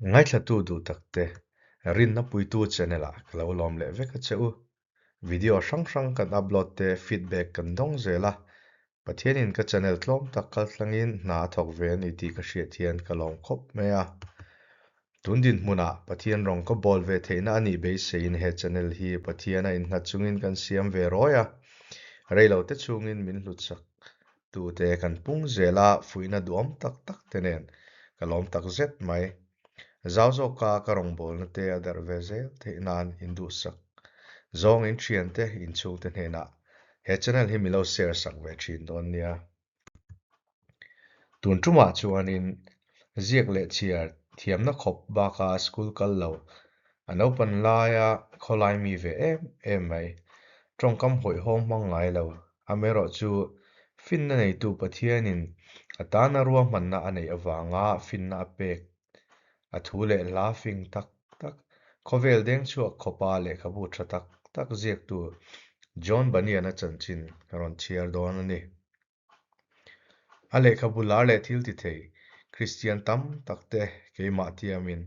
Ngaithlatu duh takte, rinna puitu channel ah ka lo lawm leh vek a che u. Video hrang hrang kan upload te feedback kan dawng zel a, Pathianin ka channel tlawm tak kaltlangin hna a thawk ve a ni tih ka hriat hian ka lawm khawp mai a. Tun dinhmunah Pathian rawng ka bawl ve theihna a nih beiseiin he channel hi Pathian a innghat chungin kan siam ve rawi a, reilote chhungin min hlutsak tute kan pung zel a, fuihna duhawm tak tak te nen ka lawm tak zet mai. Zau zawka ka rawngbawlna te a darh ve zel theih nan induhsak zawng in thiante inchhungte hnenah he channel hi milo share sak ve thin dawn nia. Tun tumah chuanin ziak leh chhiar thiamna khawp baka school kal lo, a naupan laia khawlai mi ve em em mai, tawngkam hawihhawm hmang ngai lo, amaherawh chu finna neitu Pathianin a tana ruahmanna a neih avanga finna a pek a thu leh hla fing tak tak, khawvel deng chhuak khawpa lehkhabu tha tak tak ziaktu John Bunyan-a chanchin ka rawn chhiar dawn a ni. A lehkhabu lar leh thil ti thei Kristian tam tak te keimah tiamin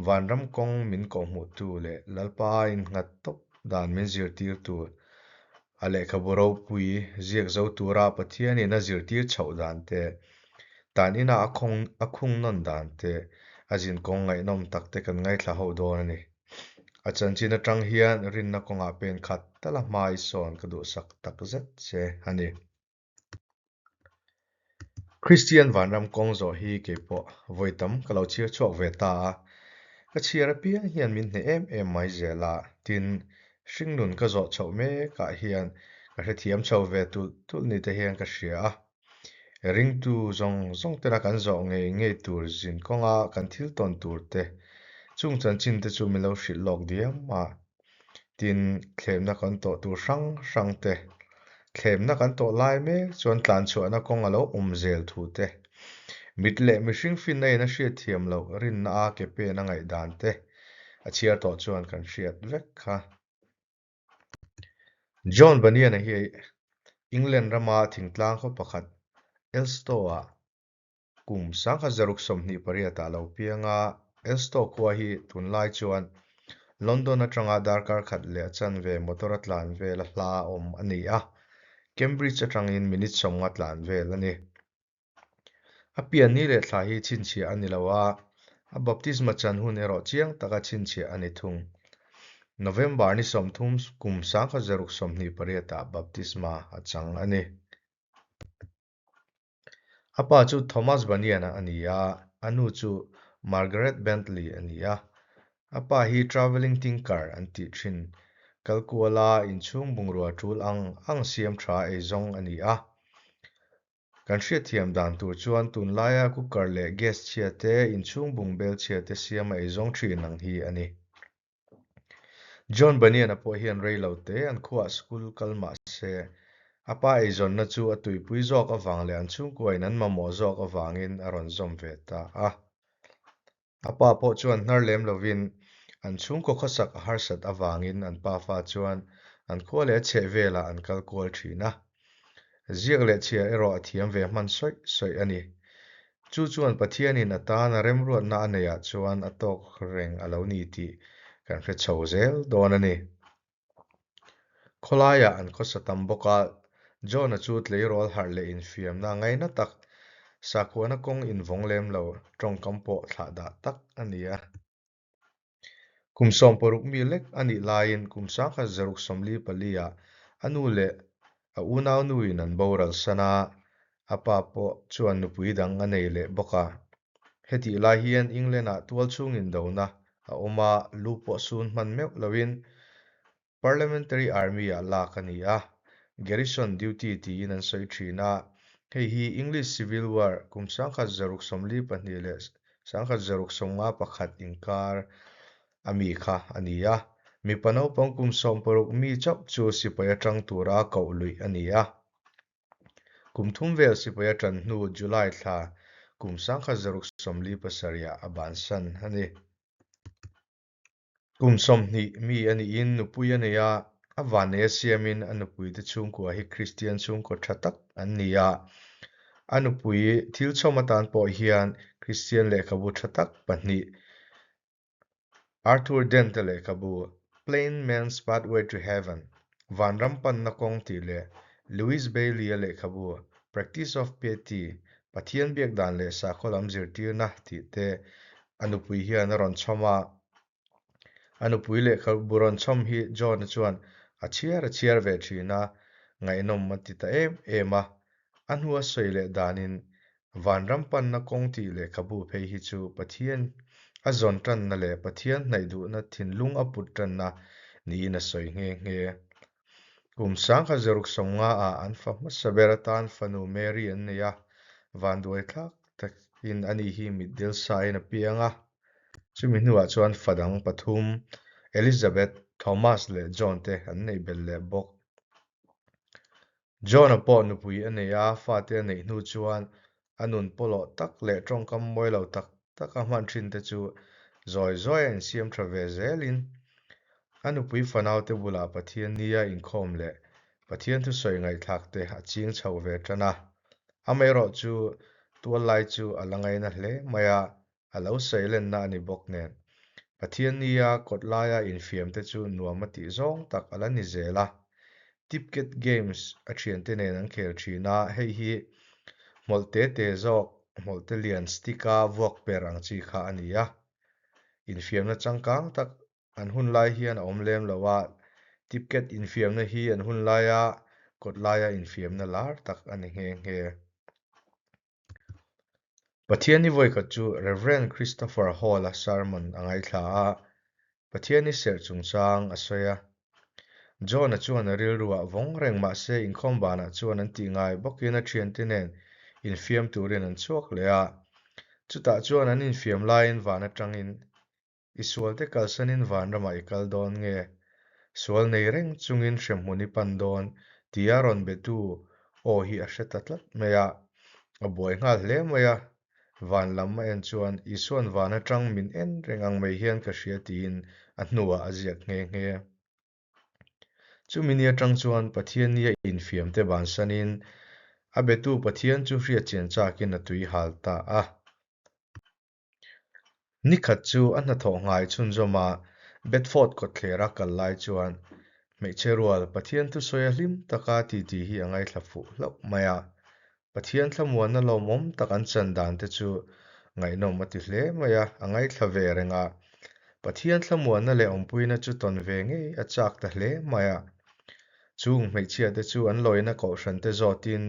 vanram kawng min kawhhmuhtu leh Lalpa innghat tawp dan min zirtirtu a lehkhabu ropui ziak zo tura Pathianin a zirtir chhoh dan te, tan ina a khawng a khung nawn dan te, a zinkawng ngaihnawm tak te kan ngaithla ho dawn a ni. A chanchin atang hian rinna kawngah pen khat tala hmai sawn ka duhsak tak zet che a ni. Kristian vanram kawng zawh hi kei pawh vawi tam ka lo chhiar chhuak ve ta a, ka chhiar apiang hian min hneh em em mai zel a, tin, hringnun ka zawh chhoh mekah hian ka hrethiam chho ve tulh tulh ni te hian ka hria a. Ringtu zawng zawng tena kan zawh ngei ngei tur zin kawnga kan thil tawn tur te, chung chanchin te chu min lo hrilh lawk diam a. Tin, thlemna kan tawh tur hrang hrang te, thlemna kan tawh lai mek chuan tlanchhuahna kawng a lo awm zel thu te, mit leh mihring finna in a hriatthiam loh rinna a ke pen a ngaihdan te a chhiar tawh chuan kan hriat vek kha. John Bunyan-a hi England rama thingtlang khaw pakhat Elstow-ah Kum 1928 ah lo piang a, Elstow khua hi tunlai chuan London atanga darkar khat leh a chanve motor a tlan vel a hla awm a ni a, Cambridge atangin minute 50 tlan vel a ni. A pian ni leh thla hi chhinchhiah a ni lo a, a baptisma chan hun erawh chiang taka chhinchhiah a ni thung. November ni 30 kum 1928 ah baptisma a chang a ni. A pa chu Thomas Bunyan-a a ni a, a nu chu Margaret Bentley a ni a. A pa hi travelling tinker an tih thin, kalkuala inchhung bungrua tul ang ang siam tha eizawng a ni a. Kan hriatthiam dan tur chuan tunlaia cooker leh gas chhia te, inchhung bungbel chhia te siam a eizawng thin ang hi a ni. John Bunyan-a pawh hian rei lo te an khuaah school kal mah se, a pa eizawnna chu a tuipui zawk avang leh an chhungkuain an mamawh zawk avangin a rawn zawm ve ta a. A pa pawh chuan hnar lem lovin an chhungkaw khawsak a harsat avangin an pafa chuan an khua leh a chheh velah an kal kual thin a. Ziak leh chhiar erawh a thiam ve hman sawih sawih a ni. Chu chuan Pathianin a tana remruatna a neihah chuan a tawk reng a lo ni tih kan hre chho zel dawn a ni. Khawlaiah an khawsa tam bawk a, John-a chu tleirawl harh leh infiamna ngaina tak, sakhuana kawng invawng lem lo, tawngkam pawh thlahdah tak a ni a. Kum 16 mi lek a nih laiin kum 1944 ah a nu leh a unau nuin an boral san a, a pa pawh chuan nupui dang a nei leh bawk a. Hetih lai hian England-ah tualchhung indona a awm a, lu pawh sun hman meuh loin Parliamentary Army-ah lak a ni a, Garrison Duty tiin an sawi thin a, hei hi English Civil War kum 1642 leh 1651 inkar a mi kha a ni a, mipa naupang kum 16 mi chauh chu sipai atang tura koh luih a ni a. Kum thum vel sipai a tan hnu July thla kum 1947 ah a bansan a ni. Kum 20 mi a niin nupui a nei a, a vannei a siamin a nupuite chhungkua hi Kristian chhungkaw tha tak an ni a. A nupui thil chhawm atan pawh hian Kristian lehkhabu tha tak pahnih. Arthur Dent-a lehkhabu Plain Man's Pathway to Heaven, Vanram Panna Kawng tih leh Lewis Bayly-a lehkhabu Practice of Piety, Pathian Biak Dan leh Sakhaw Lam Zirtirna tih te a nupui hian a rawn chhawm a. A nupui lehkhabu rawn chhawm hi John-a chuan a chhiar a chhiar ve thin a, ngaihnawm a ti ta em em a. A hnua sawi leh danin Vanram panna kawng tih lehkhabu phei hi chu Pathian a zawn tanna leh Pathian hnaih duhna thinlung a put tanna niin a sawi nghe nghe. Kum 1950 ah an fa hmasa ber atan fanu Mary an nei a, vanduai thlak takin ani hi mitdel sain a piang a. Chumi hnuah chuan fa dang pathum Elizabeth, Thomas leh John te an neih belh leh bawk. John-a pawh nupui a nei a, fate a neih hnu chuan a nun pawlawh tak leh tawngkam mawi lo tak tak a hman thin te chu zawi zawi a insiam tha ve zelin a nupui fanaute bulah Pathian nia inkhawm leh Pathian thusawi ngaihthlak te a ching chho ve tan a. Amaherawh chu tuallai chu a la ngaina hle mai a, A lo sawi lenna a ni bawk nen, Pathian nia kawt laia infiam te chu nuam a tih zawng tak a la ni zel a. Tipket Games a thiante nen an khel thin a, hei hi hmawlh te te zawk, hmawlh te lian stick-a vuak per ang chi kha a ni a. Infiamna changkang tak an hun lai hian a awm lem lo a, Tipket infiamna hi an hun laia kawt laia infiamna lar tak a ni nghe nghe. Pathian hi vawikhat chu Rev. Christopher Hall-a sermon a ngaithla a, Pathian hi serh chungchang a sawi a. John-a chuan a rilruah vawng reng mahse inkhawm banah chuan an tih ngai bawkin a thiante nen infiam turin an chhuak leh a. Chutah chuan an infiam laiin van atangin I sualte kalsanin vanramah i kal dawn nge? Sual nei reng chungin hremhmun i pan dawn? tia rawn betu aw hi a hre ta tlat mai a. A buai nghal hle mai a. Van lam a en chuan Isua'n van atang min en reng ang mai hian ka hria tiin a hnuah a ziak nghe nghe. Chumi ni atang chuan Pathian nia infiamte bansanin a betu Pathian chu hriatchian chakin a tui hal ta a. Nikhat chu a hnathawh ngai chhunzawm a, Bedford kawtthlera kal lai chuan hmeichhe rual Pathian thusawi a hlim taka titi hi a ngaithla fuh hlauh mai a. Pathian thlamuanna lawmawm tak an chan dan te chu ngaihnawm a ti hle mai a, a ngaithla ve reng a. Pathian thlamuanna leh awmpuina chu tawn ve ngei a chak ta hle mai a. Chung hmeichhia te chu an lawina kohhran te zawtin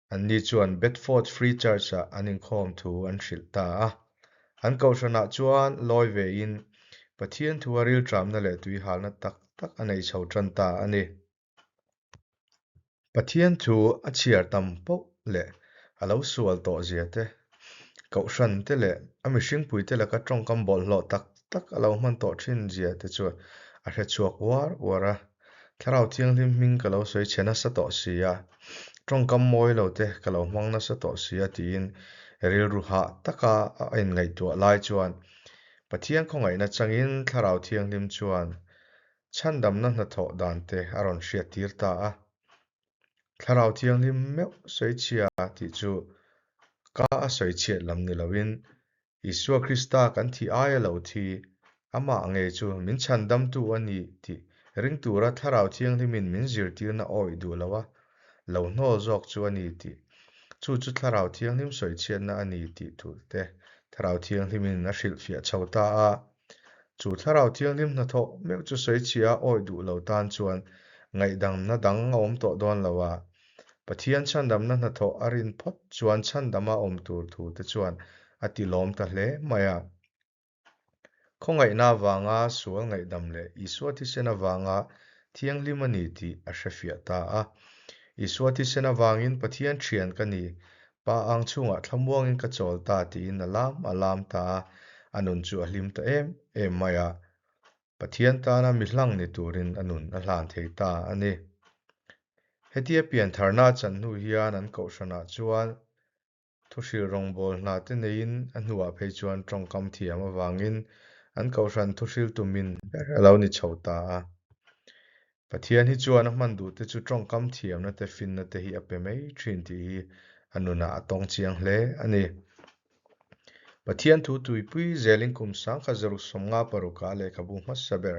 Anni chuan Bedford Free Church-ah an inkhawm thu an hrilh ta a. An kohhranah chuan lawi vein Pathian thua rilṭamna leh tuihalna tak tak a nei chho ṭan ta a ni. Pathian thu a chhiar tam poh leh a lo sual tawh zia te, kohhran te leh a mihringpuite laka ṭawngkam bawlhhlawh tak tak a lo hman tawh ṭhin zia te chu a hre chhuak uar uar a. Thlarau Thianghlim hming ka lo sawi chhe nasa tawh si a, tawngkam mawi lo te ka lo hmang nasa tawh si a tiin rilru hah taka a inngaihtuah lai chuan Pathian khawngaihna changin Thlarau Thianghlim chuan chhandamna hnathawh dan te a rawn hriattir ta a. Thlarau Thianghlim meuh sawichhia tih chu ka a sawichhiat lam ni loin Isua Krista kan thih aia lo thi, amah ngei chu min chhandamtu a ni tih ring tura Thlarau Thianghlimin min zirtirna awih duh lo a, lo hnawl zawk chu a ni tih, chu chu Thlarau Thianghlim sawichhiatna a ni tih tur te Thlarau Thianghlimin a hrilhfiah chho ta a. Chu Thlarau Thianghlim hnathawh meuh chu sawichhia a awih duh lo tan chuan ngaihdamna dang a awm tawh dawn lo a, Pathian chhandamna hnathawh a rin phawt chuan chhandama awm tur thu te chuan a ti lawm ta hle mai a. Khawngaihna avanga sual ngaihdam leh Isua thisen avanga thianghlim a ni tih a hrefiah ta a. Isua thisen avangin Pathian thian ka ni, Pa ang chhungah thlamuangin ka chawl ta tiin a lam a lam ta a, a nun chu a hlim ta em em mai a. Pathian tana mi hlang ni turin a nun a hlan thei ta a ni. Hetia piantharna a chan hnu hian an kohhranah chuan thuhrilh rawngbâwl hna te neiin a hnuah phei chuan tawngkam thiam avangin an kohhran thuhrilh tumin ber a lo ni chho ta a. Pathian hi chuan a hman duhte chu tawngkam thiamna te finna te hi a pe mai thin tih hi a nunah a tawng chiang hle a ni. Pathian thu tuipui zelin kum 1956 ah lehkhabu hmasa ber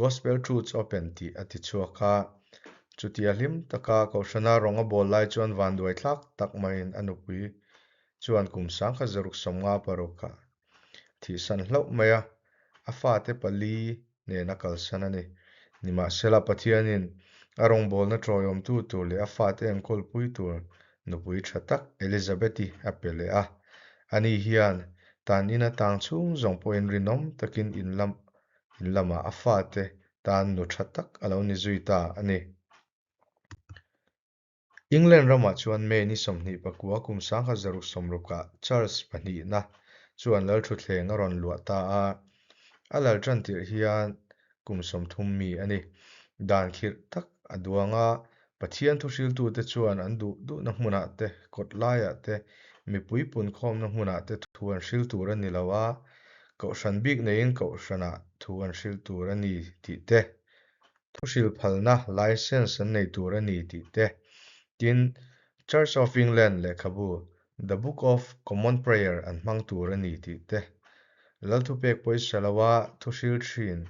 Gospel Truths Open tih a ti chhuak a. Chutia hlim taka Kohhrana rawng a bawl lai chuan vanduai thlak tak maiin a nupui chuan kum 1956 ah thihsan hlauh mai a, a fate pali nen a kalsan a ni. Nimahsela, Pathianin a rawngbawlna tawiawmtu tur leh a fate enkawlpui tur nupui tha tak Elizabeth-i a pe leh a. Ani hian tan ina tang chhung zawng pawhin rinawm takin in lam in lamah a fate tan nu tha tak a lo ni zui ta a ni. England ramah chuan May ni 29 kum 1660ah Charles pahnihna chuan lalthutthleng a rawn luah ta a, a lal tan tirh hian kum 30 mi a ni. Dan khirh tak a duang a, Pathian thuhriltute chuan an duh duhna hmunah te, kawt laiah te, mipui punkhawmna hmunah te thu an hril tur a ni lo a, kohhran bik neiin kohhranah thu an hril tur a ni tih te, Thuhril phalna, license, an nei tur a ni tih te, tin, Church of England lehkhabu The Book of Common Prayer an hmang tur a ni tih te, Lalthupek pawisa loa thuhril thin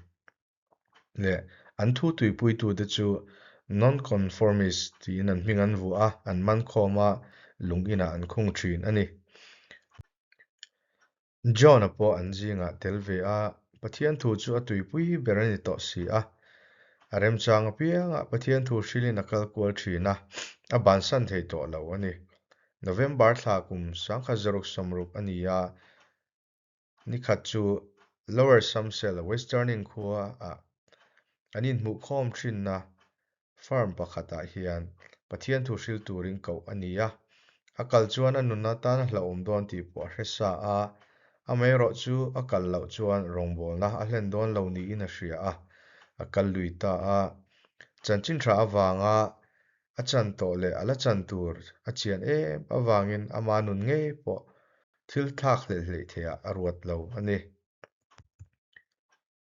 leh an thu tuipuitute chu Nonconformist tiin an hming an vuah a, an man khawm a, lung inah an khung thin a ni. John-a pawh an zingah tel ve a, Pathian thu chu a tuipui ber a ni tawh si a. A remchang apiangah Pathian thu hrilhin a kal kual thin a, a bansan thei tawh lo a ni. November thla kum 1960 a ni a, nikhat chu Lower Samsel, Westerning khuaah an inhmuhkhawm thinna Farm pakhatah hian Pathian thu hril turin koh a ni a, a kal chuan a nun atan a hlauhawm dawn tih pawh a hre sa a, amaherawh chu a kal loh chuan rawngbawlna a hlen dawn lo niin a hria a, a kal lui ta a. Chanchin tha avanga a chan tawh leh a la chan tur a chian em avangin ama nun ngei pawh thil thlak hlelh hleih theihah a ruat lo a ni.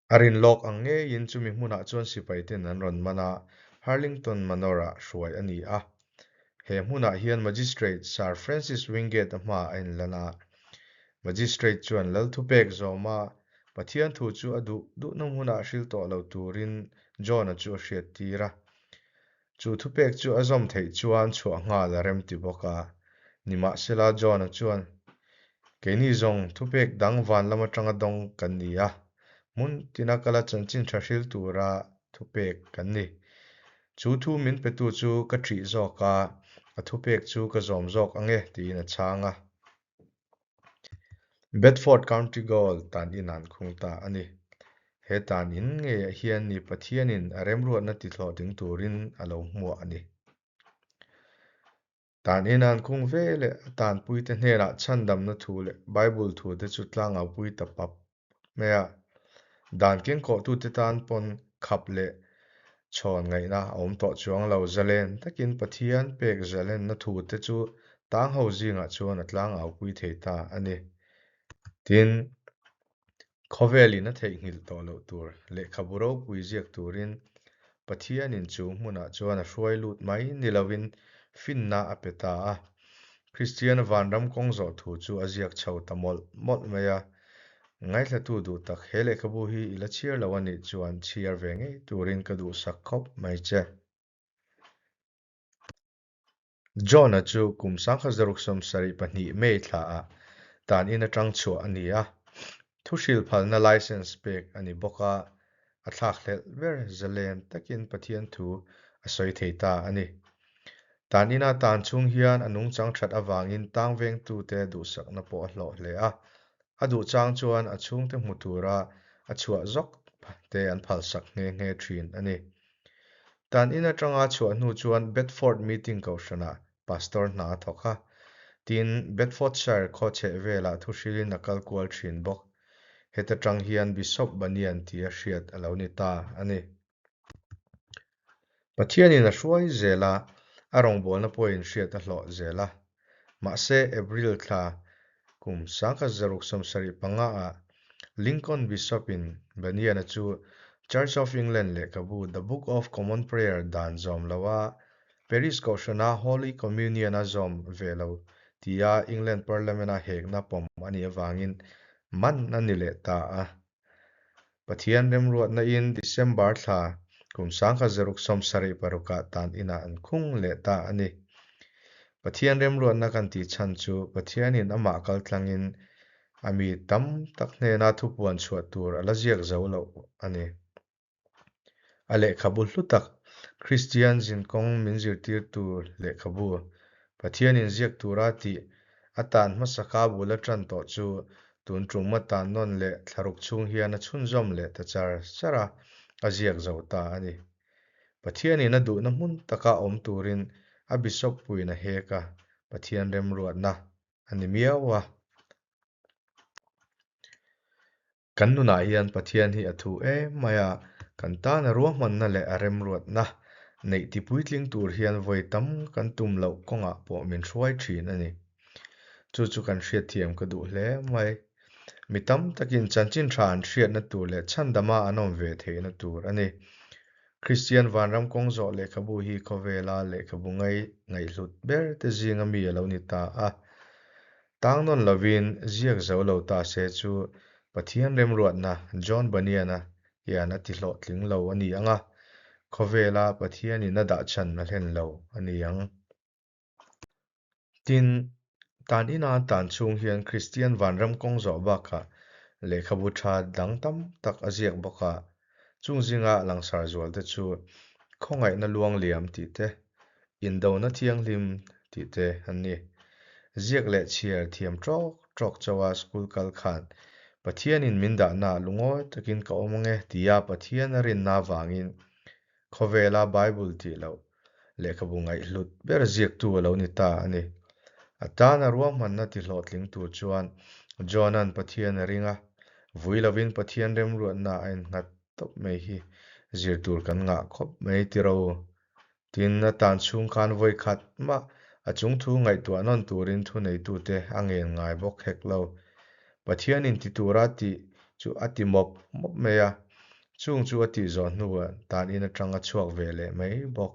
A rin lawk ang ngeiin chumi hmunah chuan sipaiten an rawn man a, Harlington Manor-ah hruai a ni a. He hmunah hian Magistrate Sir Francis Wingate-a hmaah a inlan a. Magistrate chuan lal thupek zawma Pathian thu chu a duh duhna hmunah hril tawh lo turin John-a chu a hriattir a. Chu thupek chu a zawm theih chuan chhuah nghal a rem ti bawk a. Nimahsela John-a chuan, Keini zawng thupek dang van lam atanga dawng kan ni a, hmun tina kala chanchin tha hril tura thupek kan ni. Chu thu min petu chu ka ṭih zawk a, a thupek chu ka zawm zawk ang e, tiin a chhang a. Bedford County Gaol tan in an khung ta a ni. He tan in ngeiah hian ni Pathianin a remruatna tihlawh ding turin a lo hmuah a ni. Tan in an khung ve leh a tanpuite hnenah chhandamna thu leh Bible thute chu tlangaupui ta pap mai a, dan kengkawhtute tan pawn khap leh chhawn ngaihna a awm tawh chuang lo. Zalen takin Pathian pek zalenna thute chu tang ho zingah chuan a tlangaupui thei ta a ni. Tin, khawvelin a theihnghilh tawh loh tur lehkhabu ropui ziak turin Pathianin chu hmunah chuan a hruai lut mai ni lovin finna a pe ta a. Kristian vanram kawng zawh thu chu a ziak chho ta mawlh mawlh mai a. Ngaithlatu duh tak he lehkhabu hi i la chhiar lo a nih chuan chhiar ve ngei turin ka duhsak khawp mai che. John-a chu kum 1972 May thlaah tan in atang chhuah a ni a, thuhril phalna licence pek a ni bawk a, a thlakhlelh ber zalen takin Pathian thu a sawi thei ta a ni. Tan ina tan chhung hian a nungchang that avangin tang vengtute duhsakna pawh a hlawh hle a, a duh chang chuan a chhungte hmu tura a chhuah zawk te an phalsak nghe nghe thin a ni. Tan in atanga chhuah hnu chuan Bedford Meeting kohhranah Pastor hna a thawk a, tin, Bedfordshire khaw chheh velah thuhrilin a kal kual thin bawk. Heta tang hian Bishop Bunyan tia hriat a lo ni ta a ni. Pathianin a hruai zel a, a rawngbawlna pawhin hriat a hlawh zel a. Mahse, April thla kum 1675 ah Lincoln Bishop-in Bunyan-a chu Church of England lehkhabu The Book of Common Prayer dan zawm lo a, Paris kohhrana Holy Communion-a zawm ve lo tia England Parliament-a hekna pawm a nih avangin man a ni leh ta a. Pathian remruatna-in December thla kum 1976-ah tan inah an khung leh ta a ni. Pathian remruatna kan tih chhan chu Pathianin amah kaltlangin a mi tam tak hnena thupuan chhuah tur a la ziak zo loh a ni. A lehkhabu hlu tak, Kristian zinkawng min zirtirtu lehkhabu, Pathianin ziak tura tih a tan hmasaka bul a tan tawh chu tun tum a tan nawn leh thlaruk chhung hian a chhunzawm leh ta char char a, a ziak zo ta a ni. Pathianin a duhna hmun taka awm turin a bishop puiin a hek a, Pathian remruatna a ni miau a. Kan nunah hian Pathian hi a thu em mai a, kan tana ruahmanna leh a remruatna neih tipuitling tur hian vawi tam kan tum loh kawngah pawh min hruai thin a ni. Chu chu kan hriatthiam ka duh hle mai. Mi tam takin chanchin tha an hriatna tur leh chhandama an awm ve theihna tur a ni. Kristian vanram kawng zawh lehkhabu hi khawvela lehkhabu ngai ngaihhlut ber te zinga mi a lo ni ta a. Tang nawn lovin ziak zo lo ta se chu Pathian remruatna John Bunyan-a hian a ti hlawhtling lo a ni ang a, khawvela Pathianin a dah chhan a hlen lo a ni ang. Tin, tan ina tan chhung hian Kristian vanram kawng zawh bakah lehkhabu tha dang tam tak a ziak bawk a, chung zinga langsar zualte chu khawngaihna luang liam tih te, Indona thianghlim tih te an ni. Ziak leh chhiar thiam tawk tawk chauha school kal khan Pathianin min dahna lungawi takin ka awm ange tia Pathian a rinna avangin khawvela Bible tih loh lehkhabu ngaihhlut ber ziaktu a lo ni ta a ni. A tana ruahmanna ti hlawhtling tur chuan John-a'n Pathian a ring a, vui lovin Pathian remruatna a innghat tawp mai hi zir tur kan ngah khawp mai tiro. Tin, a tan chhung khan vawi khat mah a chungthu ngaihtuah nawn turin thuneitute a ngen ngai bawk hek lo. Pathianin ti tura tih chu a ti mawp mawp mai a, chung chu a tih zawh hnuah tan in atang a chhuak ve leh mai bawk.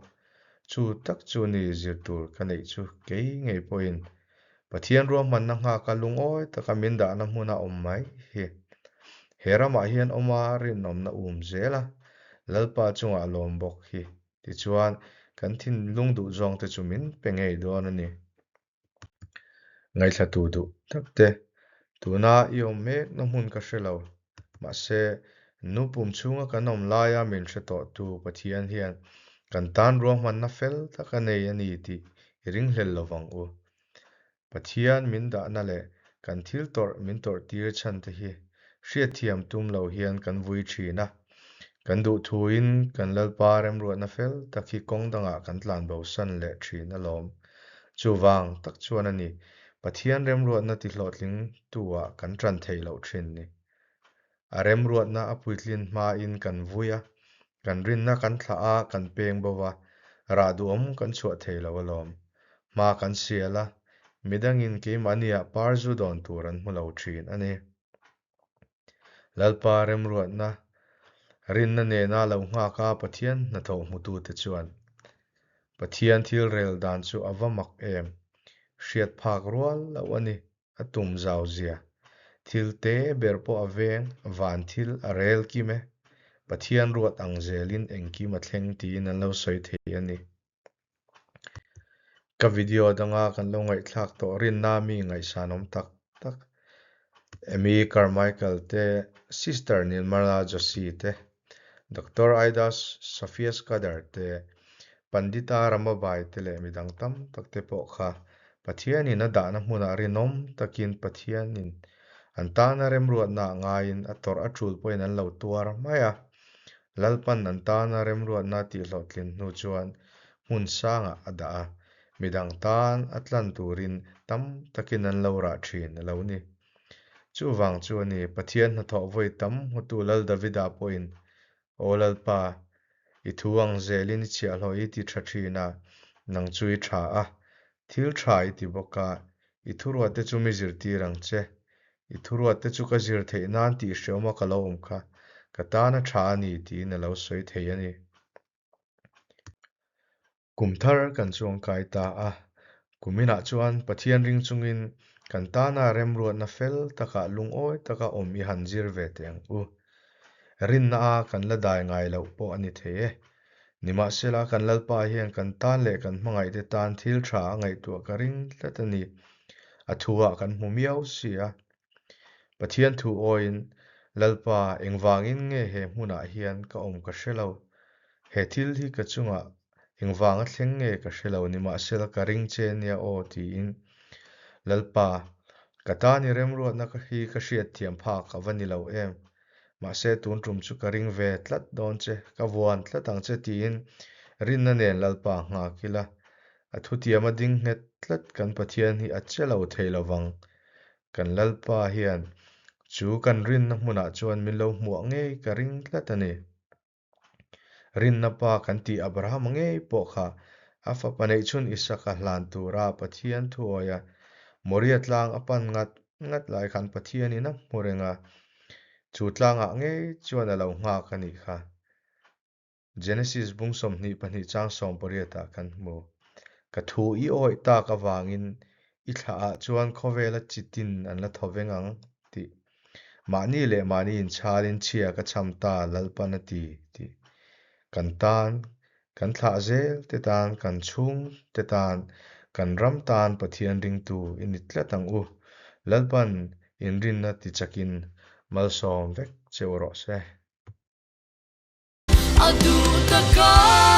Chu tak chu ni zir tur ka neih chu kei ngei pawhin Pathian ruahmanna nghaka lungawi taka min dahna hmuna awm mai hi. He ramah hian awma rinawmna um zel a, Lalpa chungah lawm bawk hi. Tichuan, kan thinlung duh zawngte chu min pe ngei dawn a ni. Ngaithlatu duh tak te, tuna i awm mekna hmun ka hre lo. Mahse, nu pum chhunga kan awm laia min hre tawhtu Pathian hian kan tan ruahmanna fel tak a nei a ni tih i ringhlel lo vang u. Pathian min dahna leh kan thil tawrh min tawrh tir chhan te hi hriatthiam tum lo hian kan vui thin a. Kan duhthuin kan Lalpa remruatna fel tak hi kawng dangah kan tlanbosan leh thin alawm. Chuvang tak chuan a ni, Pathian remruatna tihlawhtling tu-ah kan tan theih loh thin ni. A remruatna a puitlin hmain kan vui a, kan rinna kan thlah a, kan peng bo va, rah duhawm kan chhuah thei lo alawm. Hma kan sial a, midangin keimahniah par zu dawn tur an hmu lo thin a ni. Lalpa remruatna rinna nena lo nghak a Pathian hnathawh hmutute chuan Pathian thil rel dan chu a va mak em? Hriat phak rual loh a ni, a tum zau zia. Thil te ber pawh a veng, van thil a rel kim e. Pathian ruat ang zelin engkim a thleng tiin an lo sawi thei a ni. Ka video danga kan lo ngaihthlak tawh rinna mi ngaihsanawm tak tak Amy Carmichael te, Sister Nirmala Joshi te, Doctor Aida Sophia Scudder te, Pandita Ramabai te leh midang tam tak te pawh kha Pathianin a dahna hmunah rinawm takin Pathianin an tana remruatna ah ngaiin a tawrh a tul pawhin an lo tuar mai a. Lalpan an tana remruatna tihhlawhtlin hnu chuan hmun sangah a dah a, midang tan a tlan turin tam takin an lo rah thin a lo ni. Chuvang chu a ni, Pathian hnathawh vawi tam hmutu Lal Davida pawhin, Aw Lalpa, i thu ang zelin i chhiahhlawh i ti tha thin a, nang chu i tha a, thil tha i ti bawk a, I thuruatte chu mi zirtir ang che. I thuruatte chu ka zir theih nan tih hreawma ka lo awm kha, ka tan a tha a ni tiin a lo sawi thei a ni. Kum thar kan chuangkai ta a. Kuminah chuan Pathian ring chungin kan tana remruatna fel takah lungawi taka awm i han zir ve teh ang u. Rinna a kan la dai ngai loh pawh a ni thei e. Nimahsela kan Lalpa hian kan tan leh kan hmangaihte tan thil tha a ngaihtuah ka ring tlat a ni. A thuah kan hmu miau si a. Pathian thu awiin, Lalpa, engvangin nge he hmunah hian ka awm ka hre lo. He thil hi ka chungah engvanga thleng nge ka hre lo, nimahsela ka ring che nia aw tiin, Lalpa, ka tan i remruatna hi ka hriatthiam phak a va ni lo em. Mahse tun tum chu ka ring ve tlat dawn che, ka vuan tlat ang che tiin rinna nen Lalpa nghak ila, a thutiama ding nghet tlat kan Pathian hi a che lo thei lovang. Kan Lalpa hian chu kan rinna hmunah chuan min lo hmuah ngei ka ring tlat a ni. Rinna pa kan tih Abrahama ngei pawh kha a fapa neihchhun Isaka hlan tura Pathian thuawia Moria tlang a pan ngat ngat lai khan Pathianin a hmu reng a, chu tlangah ngei chuan a lo nghak a nih kha. Genesis bung 22 chang 18 ah kan hmu. Ka thu i awih tak avangin i thlah ah chuan khawvela chitin an la thaw veng ang tih. Mahni leh mahni inchhalin chhia ka chham ta Lalpan a ti tih. Kan tan, kan thlah zel te tan, kan chhung te tan, kan ram tan Pathian ringtu i ni tlat ang u. Lalpan inrinna tichakin malsawm vek che u rawh se. A duh taka.